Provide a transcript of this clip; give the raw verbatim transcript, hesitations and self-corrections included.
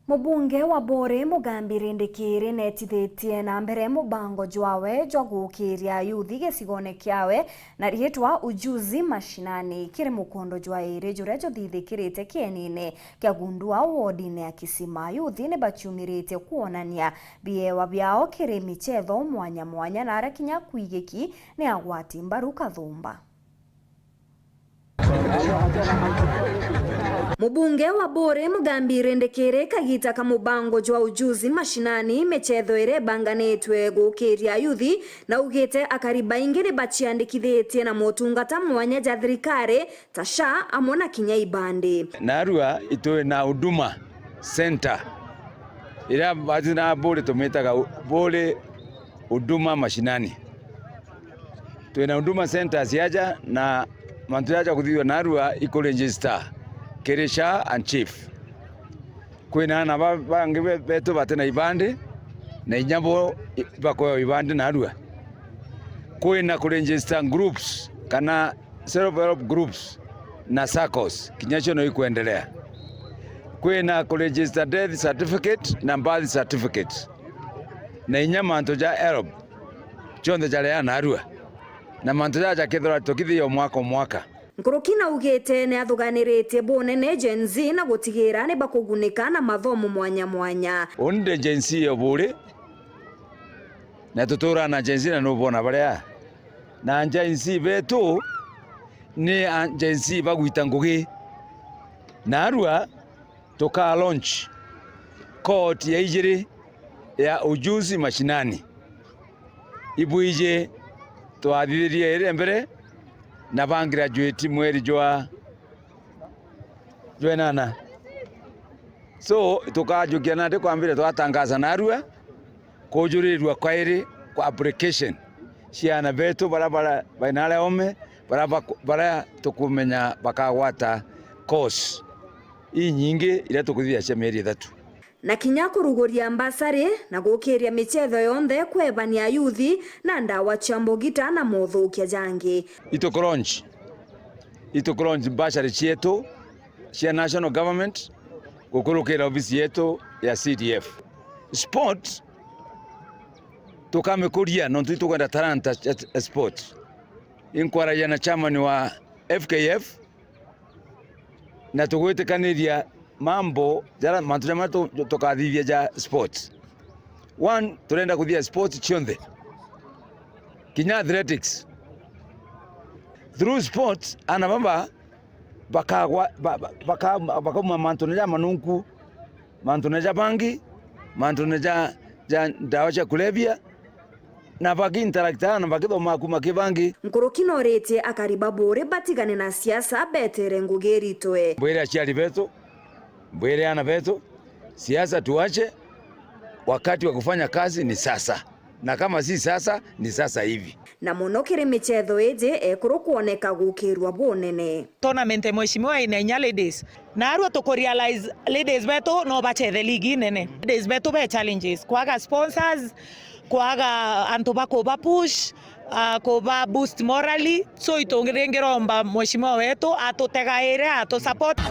Mubunge wa Buuri Mugambi Rindikiri neetithitie na mbere mubango jwawe jwa guukiria ayuthi gicigone kiawe na riitwa Ujuzi Mashinani kiri mukondo jwa iiri juria juthithikirite kienine kia Gundua wodine ya Kisima. Ayuthi ni baciumiritie kwonania biewa biao kiri michetho mwanya mwanya na aria kinya kwigiki ni agwati mbaru kathumba. Mubunge wa Buuri Mugambi Rindikiri kagita ka mubango jwa Ujuzi Mashinani, michetho iria ibanganitwe guukiria ayuthi, na augite akari baingi ni baciandikithitie na motungata mwanya ja thirikari ta SHA amwe na kinya ibandi. Narua itwi na Huduma Center iria bathi na Buuri tumitaga u-, Buuri Huduma Mashinani. Twina Huduma Centers aja na mantu jaja kuthithua narua iku register kiri SHA and SHIF. Kwina ana ba-, bangi be-, betu batina ibandi na inya bo i-, bakoewa ibandi narua. Kwina ku register groups kana self help groups na saccos, kinya cio no ikwendelea. Kwina ku register death certificate na birth certificate na inya mantu ja help. Cionthe jaria narua, na mantu jaja jakethirwa tukithia o mwaka o mwaka. Nkuruki naugite ni athuganiritie bunene Gen Z na gutigira ni bakugunika na mathomo mwanya mwanya. Uni ndi Gen Z o Buuri, na tuturaa na Gen Z na nubona baria. Na Gen Z betu ni a Gen Z bagwita ngugi. Narua tuka launch cohort ya ijiri ya Ujuzi Mashinani. Ibwiji twathithirie iri mbere na ba graduate mweri jwa, jwa inana. So, tukajukia nandi kwambire twatangaza narua kujurirua kwairi kwa application cia ana betu bara, bara baina aria ome, bara baku-, bara tukumenya bakagwata course inyingi iria tukuthithia cia mieri ithatu. Na kinya kuruguria mbasari na gukiria michetho yonthe kwebania ayuthi na ndawa cia mbugita na mothukia jangi. Ituku launch, ituku launch mbasari cietu cia national government gukurukira ofisi yetu ya C D F. Sport tukamikuria nontu itukwenda talanta cia sport. Inkwaragia na chairman wa F K F, na tugwitikaniria mambo jara, mantu jaria tu-, tukathithia ja sports. One, turenda kuthia sports cionthe, kinya athletics. Through sports, ana baba bakagwa, ba-, ba-, baka-, bakauma mantune ja manunku, mantune ja bangi, mantune ja, ja ndawa cia kulevya, na baki interact na bakithoma kuma ki bangi. Nkuruki noritie akari ba Buuri batigane na siasa, betere ngugi iritwe. Mbwire aciari betu, mbwire ana betu, siasa tuache, wakati wa kufanya kazi ni sasa, na kama si sasa, ni sasa hivi. Na mono kiri michetho iji ekuru kwoneka gukirwa bunene. Tournament ya mheshimiwa ina inya ladies. Narua tukurealize ladies betu no bachethe ligi nene. Ladies betu be challenges, kwaga sponsors, kwaga antu ba kuba push, ah, kuba boost morally. So, ituringiromba mheshimiwa wetu atutegaire, atu support.